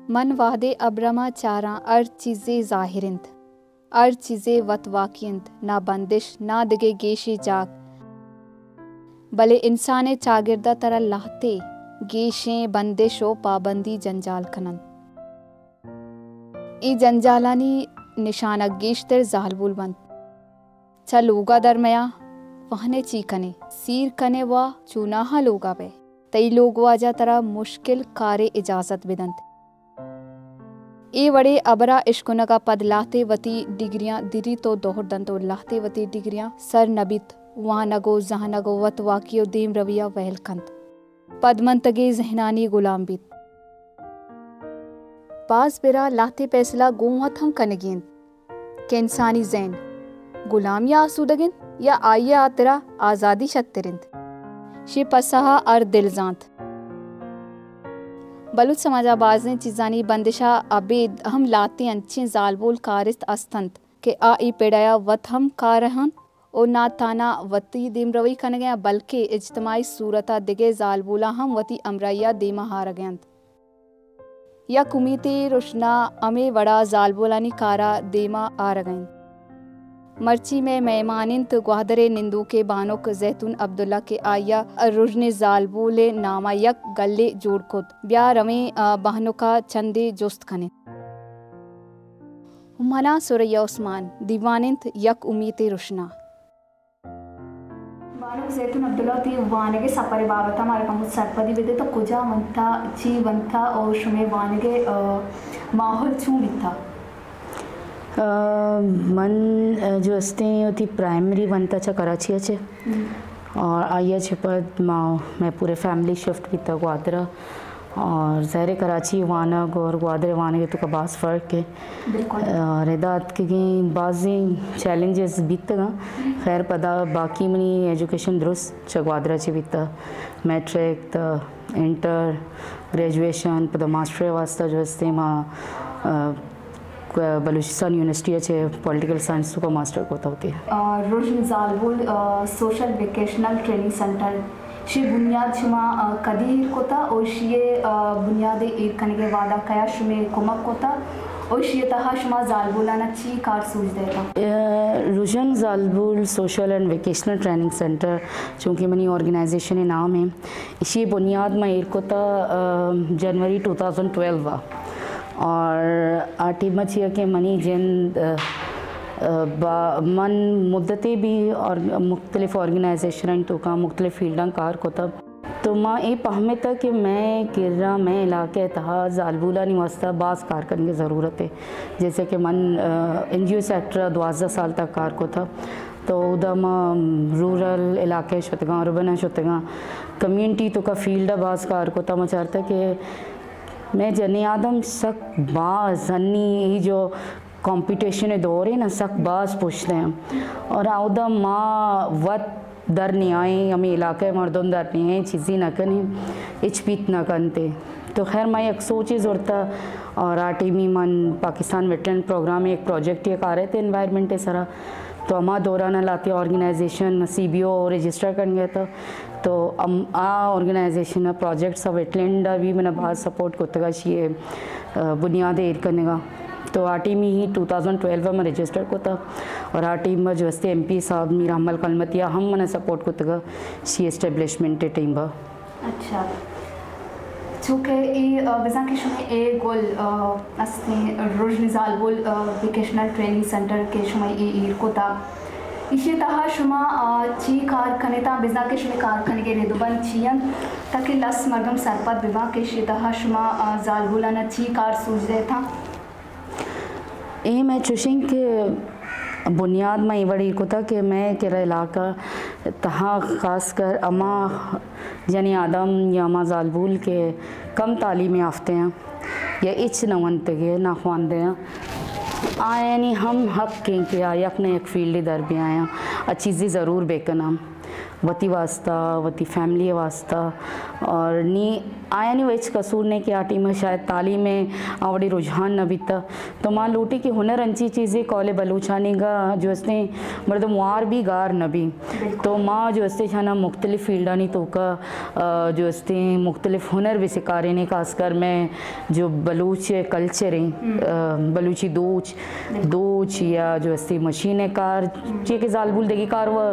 من وہدے ابرم ءَ چاراں، ہر چیزے ظاہر انت، ہر چیزے وت واکی انت، نہ بندش، نہ دگہ گیشیں جاک۔ بلے انسان ءِ چاگرد ءَ ترا لہتے گیشیں بندش ءُ پابندی جنجال کن انت۔ اے جنجالانی نشانگ گیشتر زالبول بنت۔ چہ لوگ ءَ در میا، وہنے چی کنے، سیر کنے وا چوناہا لوگ ءَ بئے۔ تئی لوگ واجہ ترا مشکل کارے اجازت بدنت۔ اے وڑیں ہبرا اشکنگ ءَ پد لہتے وتی ڈگریاں دریت ءُ دور دنت ءُ لہتے وتی ڈگریاں سر نہ بیت، وانگ ءُ زانگ ءُ وت واکی ءُ دیمروی ءَ ویل کنت۔ پدمنتگیں ذہنانی گلام بیت۔ باز برا لہتے پیسلہ گوں وت ہم کنگی انت کہ انسانی ذہن گلامی ءَ آسودگ انت یا آئی ءِ ہاترا آزادی شتر انت؟ شی پسہ ءَ ہر دل زانت۔ بلوچ سماج ءَ بازیں چیزانی بندش ءَ ابید ہم لہتے انچیں زالبول کارست است انت کہ آ اے پڑ ءَ وت ہم کارہ انت ءُ نہ تہنا وتی دیمروی کنگ ءَ بلکیں اجتماعی صورت ءَ دگہ زالبولاں ہم وتی ہمراہی ءَ دیما آرگ ءَ انت۔ یک امیتے رژنا ہمے وڑا زالبولانی کارا دیما آرگ ءَ انت۔ مرچی مئے مہمان انت گوادر ءِ نندوکیں بانک زیتون عبداللہ کہ آئی ءَ رژن زالبول ءِ نام ءَ یک گلے جوڑ کت۔ بیا رویں، آ، بانک ءَ چندے جست کنیں۔ منا ثریا عثمان، دیوان انت یک امیتے رژنا۔ بانک زیتون عبداللہ، تئی وانگ ءِ سپر ءِ بابت ءَ مارا کمو سرپدی بدے تو کجا ونتا، چی ونتا اور شمئے وانگ ءِ، آ، ماحول چون بیتا؟ آ، من، آ، جو استیں وتی پرائمری ونتا چہ کراچی ءَ چہ۔ ہم۔ اور آئی ءَ چہ پد ما، مئے پورے فیملی شفٹ بیتا گوادر ءَ۔ اور ظاہر ہے کراچی وانگ اور گوادر وانگ ءِ توکا باز فرق ہے۔ بالکل۔ اور ادا اتکگیں بازیں چیلنجز بیتگاں۔ خیر پدا باقی منی ایجوکیشن درست چہ گوادر ءَ چہ بیتا۔ میٹرک تا انٹر، گریجویشن، پدا ماسٹر ءِ واسطہ جو استیں ما، آ، بلوچستان یونیورسٹی ءَ چہ پولیٹیکل سائنس توکا ماسٹر کتا ہوتی۔ آ، رژن زالبول، آ، سوشل ووکیشنل ٹریننگ سینٹر، شی بنیاد شما، آ، کدی ایر کتا اور شی، آ، بنیاد ایر کنگ ءِ وہدا کیا شمے کمک کتا اور شی تہا شما زالبولانا چی کار سوج دیتا؟ آ، رژن زالبول social and vocational training centre چونکہ منی آرگنائزیشن نام ہے، ایشی بنیاد ما ایر کتا، آ، جنوری ٹو تھاؤزنڈ ٹویلو ءَ۔ اور آ ٹیم ءَ چیا کہ منی جند، آ، آ، با-، من مدتے بھی اور مختلف آرگنائزیشن توکا مختلف فیلڈاں کار کتا۔ تو ما اے پہمتا کہ مئے کرا، مئے علاقہ تہا زالبولانی واسطہ باز کار کنگ ضرورت ہے۔ جیسے کہ من، آ، این جی او سیکٹر دوازدہ سال تک کار کتا۔ تو اودا ما رورل علاقہ شتگاں، اربن شتگاں، کمیونٹی توکا فیلڈ ءَ باز کار کتا۔ ما چارتا کہ مئے جنی آدم سک باز ہنی، ای جو کمپٹیشن دور ہے نا، سک باز پشت ہیں۔ اور اودا ما وت در نیائیں، ہمیں علاقہ مردم در نیائیں، چیزی نہ کنیں، ہچ پیت نہ کنتے۔ تو خیر ما یک سوچے زرتا اور آ ٹیمی من پاکستان ویٹ لینڈ پروگرام ایک پروجیکٹ یہ کارے تھے انوائرمنٹ سرا۔ تو ہما دوران لاتے organisation C B O register کن گیا تھا۔ تو ہم آ آرگنائزیشن ءَ پروجیکٹس ءَ ویٹ لینڈ ءَ بھی من ءَ باز سپورٹ کتگ ءَ شی ءِ، آ، بنیاد ءَ ایر کنگ ءَ۔ تو آ ٹیمی ہی ٹو تھاؤزنڈ ٹویلو ءَ من رجسٹر کتگ اور آ ٹیم ءَ جو استے ایم پی صاحب میر حمل کلمتی ءَ ہم من ءَ سپورٹ کتگ ءَ شی اسٹیبلشمنٹ ءِ ٹیم ءَ۔ اچھا۔ چونکہ اے، آ، بزاں کہ شمئے اے گل، آ، استیں رژن زالبول، آ، ووکیشنل ٹریننگ سینٹر کہ شمئے اے ایر کتا، ایشی تہا شما، آ، چی کار کنیتا، بزاں کہ شمئے کار کنگے رد و بند چی انت، تاکہ لس مردم سرپد بباں کہ ایشی تہا شما، آ، زالبولانا چی کار سوج دیتا؟ اے مئے چوشیں کہ بنیاد مئے اے وڑ ایر کتا کہ مئے کرا علاقہ تہا خاص کر ہما جنی آدم یا ہما زالبول کہ کم تعلیم یافتہ ہیں یا ہچ نہ ونتگے، نہ خواندے ہیں، آیانی ہم حق ہیں کہ آ یک نہ یک فیلڈ در بیایاں، آ چیزی ضرور بکناں۔ وتی واسطہ، وتی فیملی ءِ واسطہ، اور نی آیانی و ہچ قصور نہیں کہ آ ٹیم ءَ شاید تعلیم ءِ آ وڑیں رجحان نہ بیتا۔ تو ما لوٹی کہ ہنر انچی چیزے قول بلوچانی گا جو استیں مردم وار بھی گار نہ بی۔ تو ما جو استیں شانا مختلف فیلڈانی توکا، آ، جو استیں مختلف ہنر بھی سکارینیں، خاص کر میں جو بلوچ کلچر ہیں، آ، بلوچی دوچ، دوچ یا جو استیں مشین کار، چی کہ زالبول دگی کار و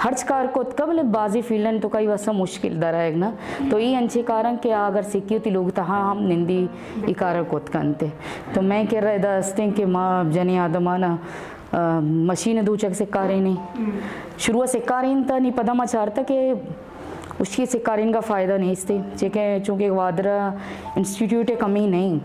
ہرچ کار کت کا، بلے بازی فیلڈن توکا ای واسطہ مشکل در آئیگ نا۔ تو ای انچیں کاراں کہ اگر سکی وتی لوگ تہا ہم نندی ای کار کت کنتے۔ تو میں کہ رہ ادا استیں کہ ما جنی آدمانا، آ، مشین دوچگ سکارینیں۔ شروع سکارین تا نی پدا ما چارتا کہ اشی سکارین کا فائدہ نیستے۔ چونکہ، چونکہ گوادر انسٹیٹیوٹ کمی نہیں۔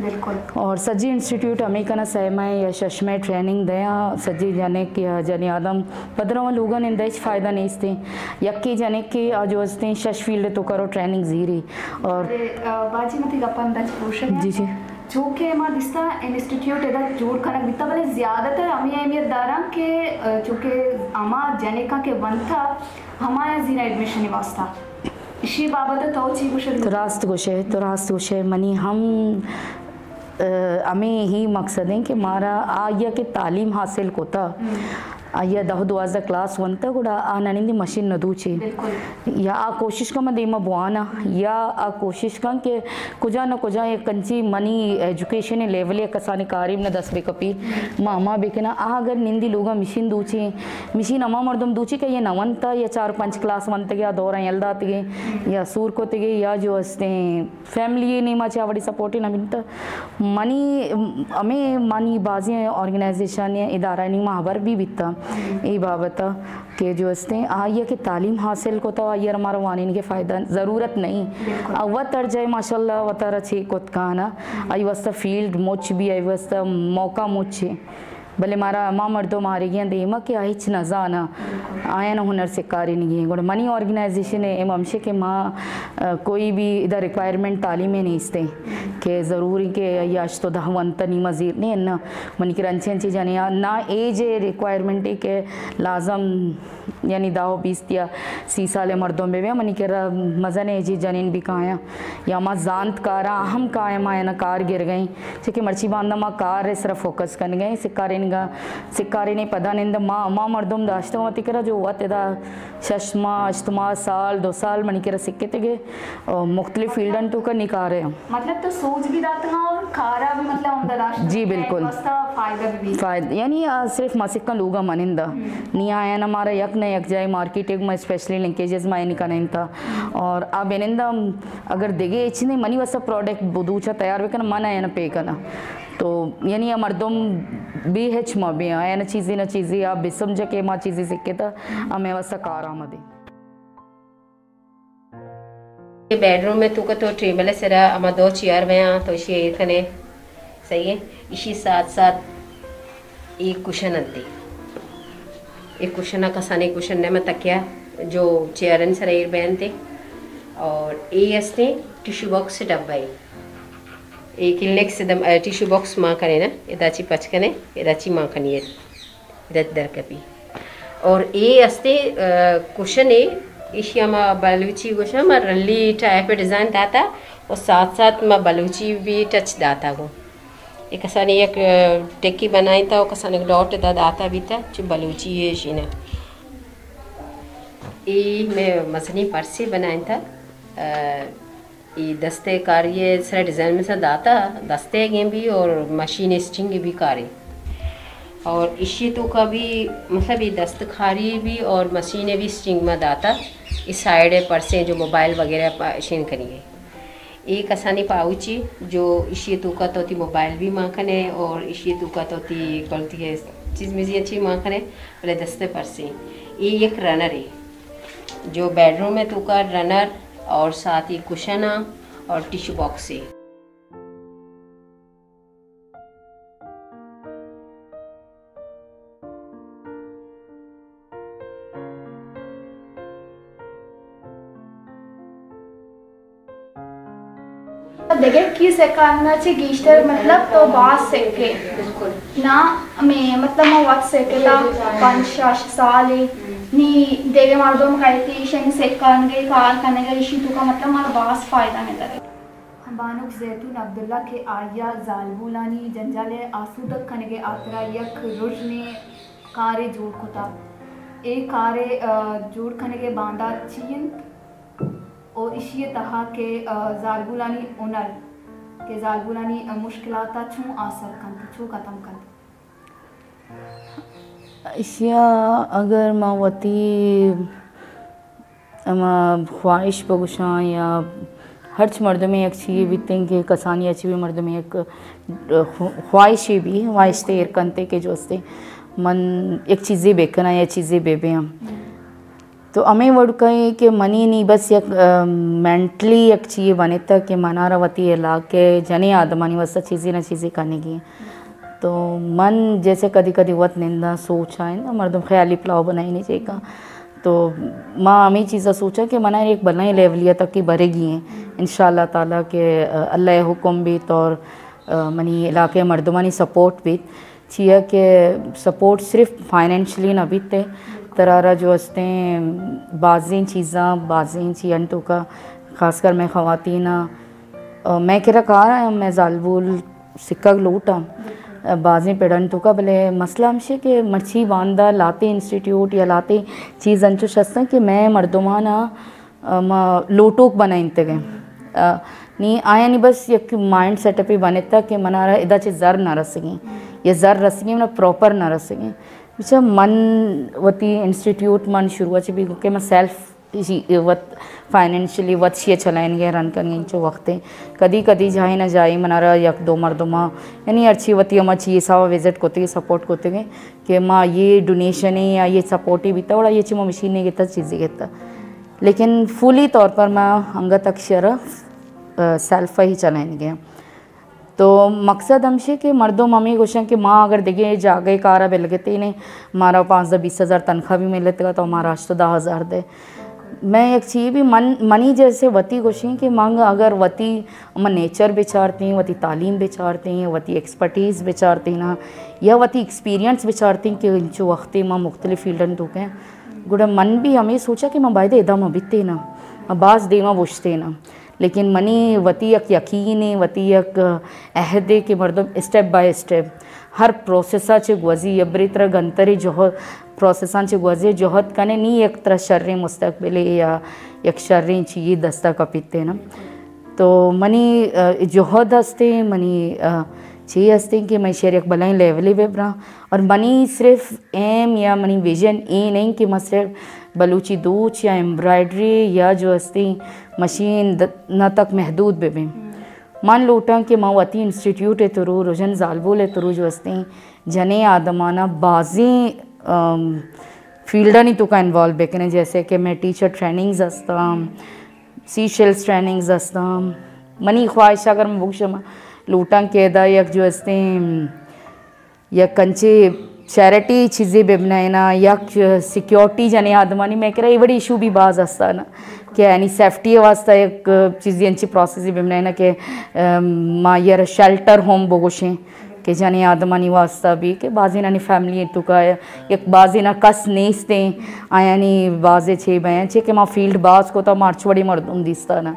بالکل۔ اور سجی انسٹیٹیوٹ ہمیں کنا سہ ماہ یا شش ماہ ٹریننگ دیاں، سجی جنک یا جنی آدم پدروں لوگاں نندہ ہچ فائدہ نیستے۔ یکی جنک کہ آ جو استیں شش فیلڈ توکا رو ٹریننگ زیری۔ اور اے، آ، باجی متی گپن دچ پروشن۔ جی، جی۔ چونکہ ما دیستا انسٹیٹیوٹ ادا جوڑ کنگ بیتا، بلے زیادہ تر ہمیں اہمیت داراں کہ، آ، چونکہ ہما جنکاں کہ ونتا ہمایا زیرا ایڈمیشن واسطہ۔ اشی بابت تو چی گوشے؟ تو راست گوشے، تو راست گوشے۔ منی ہم، آ، ہمیں ہی مقصد ہیں کہ مارا آیا کہ تعلیم حاصل کوتا، آیا دہ دوازدہ کلاس ونتا، گڑا آ ننندی مشین نہ دوچی۔ بالکل۔ یا آ کوشش کن من دیما بوانا، یا آ کوشش کن کہ کجا نہ کجا یک انچی منی ایجوکیشن لیول یا کسانی کاریم نہ دست بہ کپی، ما ہما بکناں۔ آ اگر نندی لوگا مشین دوچی، مشین ہما مردم دوچی کہ یہ نہ ونتا یا چار پنچ کلاس ونتگے یا دورا یل داتگے یا سور کتگے یا جو استیں فیملی نیما چہ وڑی سپورٹ نہ بنتا۔ منی ہمیں منی بازی آرگنائزیشن یا ادارہ نیما خبر بھی بیتا ای بابتا کہ جو استیں آئیے کہ تعلیم حاصل کو تو آئیے ہمارا وانین کے فائدہ ضرورت نہیں۔ بالکل۔ آ وت ہر جائے ماشاءاللہ وتارا چے کت کانا، آئی واسطہ فیلڈ مچ بھی، آئی واسطہ موقع مچ ہے۔ بلے مارا ہما مردم آرگی ہیں دیما کہ آ ہچ نہ زانا، آیان ہنر سکارینگی ہیں۔ گڑا منی آرگنائزیشن ہے ایم ہمشے کہ ما، آ، کوئی بھی ادا ریکوائرمنٹ تعلیم نیستے کہ ضروری کہ یا ہشت و دہ ونتا نیما زیر نہیں، نہ، منی کہ رنچیں چیزاں نہیں، نہ ایج ریکوائرمنٹ ہے کہ لازم یعنی دہ و بیست یا سی سال مردم بہ بیا، منی کرا مزن ایجی جنین بھی کایاں یا ما زانت کاراں ہم کایاں، ما اینا کار گر گئیں، چونکہ مرچی باندا ما کار ءِ سرا فوکس کن گئیں، سکارین گا، سکارین پدا نند ما، ما مردم داشتہ وتی کرا جو وت ادا شش ماہ، ہشت ماہ، سال، دو سال منی کرا سکتے گے، اور مختلف فیلڈن تو کنی کار ہے۔ مطلب تو سوج بھی داتگا اور کارا بھی مطلب عمدہ داشت۔ جی، بالکل۔ واسطہ فائدہ بھی۔ فائدہ، یعنی آ صرف ما سکن لوگا منندہ۔ نی آیا نا مارا یک نہ یک جائے مارکیٹ میں اسپیشلی لنکیجز ما ان کنن تا۔ اور آ بنندہ اگر دگے اچ نے منی واسطہ پروڈکٹ بدوچا تیار بکن، من آیا نا پے کنا۔ تو یعنی آ مردم بے ہچ ما بے آیا نا چیزی نہ چیزی آ بسمجھا کہ ما چیزی سکتا، ہمیں واسطہ کارآمدی۔ اے بیڈ روم ءِ توکا تو ٹیبل ءِ سرا ہما دو چیئر بیاں تو اشی ءَ ایر کنے، صحیح ہے۔ اشی ساتھ ساتھ اے کشن انت، اے کشن ءَ کسانیں کشن نہ، من تکیہ جو چیئرانی سرا ایر بیانتے۔ اور اے استیں ٹشو باکس ڈبہ ہے، اے کلینکس دم-، اے ٹشو باکس مان کنے نا، ادا چی پچ کنے، ادا چی مان کنی ہے۔ رد در کپی۔ اور اے استے، آ، کشن اے، ایشی ہما بلوچی گوشاں، ہما رلی ٹائپ ڈیزائن داتا و ساتھ ساتھ ما بلوچی بھی ٹچ داتا گو۔ اے کسانی یک، آ، ٹکی بنائیں تا و کسانی یک ڈاٹ دا داتا بیتا، چو بلوچی ایشی نا۔ اے میں مزنی پرسے بنائیں تا، آ، اے دستے کاری ءِ سرا ڈیزائن میں سا داتا، دستے گیں بھی اور مشین اسٹنگ بھی کاری۔ اور اشی توکا بھی، مطلب، اے دستکاری بھی اور مشین بھی اسٹنگ میں داتا۔ اے سائیڈ پرسیں جو موبائل وغیرہ پا-، شین کنی ہے۔ اے کسانی پاؤچی جو اشی توکا تو تی موبائل بھی مان کنے اور اشی توکا تو تی کلتی ہے چیز میزی اچھی مان کنے، بلے دستے پرسیں۔ اے یک رنر ہے۔ جو بیڈ روم ءِ توکا رنر اور ساتھ ہی کشن اور ٹشو باکس ہے۔ دگہ کی سکھانا چہ گیشتر، مطلب، تو باز سکھے۔ بالکل۔ نا، میں، مطلب، ما وقت سکھتا پنچ شش سال ہے۔ نی دگہ مردم کہتی شن سکھانگے کار کنگے، ایشی تو کا، مطلب، مارا باز فائدہ ملتا۔ بانک زیتون عبداللہ کہ آئی ءَ زالبولانی جنجال ءَ آسودگ کنگ ءِ ہاترا یک رژنے کارے جوڑ کتگ۔ اے کارے، آ، جوڑ کنگ ءِ باندات چی انت؟ او ایشی ءِ تہا کہ، آ، زالبولانی ہنر کہ زالبولانی، آ، مشکلات ءَ چوں آسر کنت، چوں ختم کنت؟ ایشی ءَ اگر ما وتی ہما خواہش بگوشاں یا ہرچ مردمے یک چیزے بیتیں کہ کسانی ءَ چہ بھی مردمے یک خواہشے بھی، خواہش تے ایر کنتے کہ جو استے من یک چیزے بکناں یا چیزے بہ بیاں۔ تو ہمے وڑ کئے کہ منی نی بس یک، آ، مینٹلی یک چیزے بنتا کہ منارا وتی علاقے جنیں آدمانی واسطہ چیزے نہ چیزے کنگی۔ تو من جیسے کدی کدی وت ننداں سوچاں، مردم خیالی پلاؤ بنائینی چیکاں۔ تو ما ہمیں چیزا سوچاں کہ منا ایک بلائیں لیولی تک کی برگی ہیں انشاءاللہ تعالیٰ کہ، آ، اللہ حکم بیت اور، آ، منی علاقے مردمانی سپورٹ بیت۔ چیا کہ سپورٹ صرف فائنینشلی نہ بیت، ترارا جو استیں بازیں چیزاں، بازیں چیزاں تو کا، خاص کر میں خواتین، آ، میں کرا کار آں، میں زالبول سکگ لوٹاں، آ، بازیں پڑن تو کا، بلے مسئلہ ہمشی کہ مرچی باندا لاتے انسٹیٹیوٹ یا لاتے چیز انچوش ہستن کہ میں مردمانا آ، ما لوٹوک بنائینتگ ایں۔ آ، نی آیانی بس یک مائنڈ سیٹ اپے بنتا کہ منارا ادا چہ زر نہ رسگیں یا زر رسگیں، منا پراپر نہ رسگیں۔ بچا من وتی انسٹیٹیوٹ من شروع چہ بھی کہ من سیلف وت فائنینشلی وت شی چلائینگے، رن کنگے انچو وقتے۔ کدی کدی جاہے نہ جاہے منارا یک دو مردماں، یعنی ہرچی وتی ہما چی حساب وزٹ کتگے، سپورٹ کتگے کہ ما یہ ڈونیشن یا یہ سپورٹی بیتا، وڑا یہ چی ما مشین گتا، چیزی گتا۔ لیکن فلی طور پر ما انگت اکثر، آ، سیلف ہی چلائینگے۔ تو مقصد ہمشی کہ مردم ہمیں گوشن کہ ما اگر دگہ جاگہ کارا بلگتے نے، مارا پانزدہ بیس ہزار تنخواہ بھی ملتے گا تو مارا ہشت دہ ہزار دے۔ میں یک چیز بھی من، منی جیسے وتی گوشیں کہ من اگر وتی ہما نیچر بچارتیں، وتی تعلیم بچارتیں، وتی ایکسپرٹیز بچارتیں نا، یا وتی ایکسپیرینس بچارتیں کہ انچو وقتے ما مختلف فیلڈن تو کہیں، گڑا من بھی ہمیں سوچا کہ من باید ادا ما بیتے نا، ما باز دیما بوشتے نا۔ لیکن منی وتی یک یقینے، وتی یک عہدے کہ مردم اسٹیپ بائی اسٹیپ ہر پروسیسا چہ گوزی، یا برے ترا گنترے جہد، پروسیساں چہ گوزی جہد کنے، نی یک ترا شریں مستقبلے یا یک شریں چیزے دستا کپیتے نا۔ تو منی، آ، جہد ہستے، منی، آ، چی ہستے کہ من شعر یک بلائیں لیولے بہ براں۔ اور منی صرف ایم یا منی ویژن اے نہیں کہ من صرف بلوچی دوچ یا ایمبرائڈری یا جو ہستے مشین د-، نہ تک محدود بہ بیں۔ من لوٹاں کہ من وتی انسٹیٹیوٹ ءِ تھرو، رژن زالبول ءِ تھرو جو ہستے جنیں آدمانا بازیں، آم، فیلڈانی توکا انوالو بکنیں، جیسے کہ میں ٹیچر ٹریننگز ہستاں، سی شیلز ٹریننگز ہستاں۔ منی خواہش اگر من بگوشم، لوٹاں کہ ادا یک جو ہستیں، یک انچیں چیریٹی چیزے بہ بنائیناں، یک سیکیورٹی جنیں آدمانی، میں کرا اے وڑی ایشو بھی باز ہستاں نا کہ یعنی سیفٹی واسطہ یک چیزے انچیں پروسیسے بہ بنائیناں کہ، ام، ما یہ شیلٹر ہوم بگوشیں۔ کہ جنیں آدمانی واسطہ بھی کہ بازینانی فیملی توکا یک بازینا کس نیستیں، آیانی بازے چے بیاں، چے کہ ما فیلڈ باز کتا، ما ہرچ وڑی مردم دیستانا۔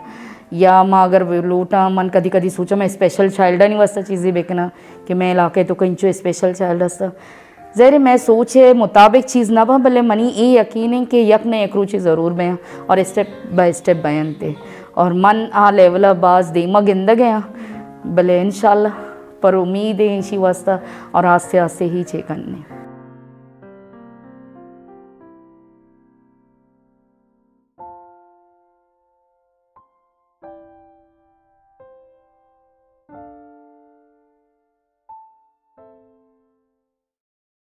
یا ما اگر لوٹاں، من کدی کدی سوچاں میں اسپیشل چائلڈانی واسطہ چیزے بکناں کہ میں علاقے توکا انچو اسپیشل چائلڈ ہستا۔ ظاہر ہے میں سوچ ءِ مطابق چیز نہ باں، بلے منی اے یقین ہے کہ یک نہ یک روچے ضرور بیاں اور اسٹیپ بائی اسٹیپ بیاں تے۔ اور من آ لیول ءَ باز دیما گندگ ءَ آں، بلے انشاءاللہ پر امید ہے ایشی واسطہ اور آستے آستے ہی چے کنیں۔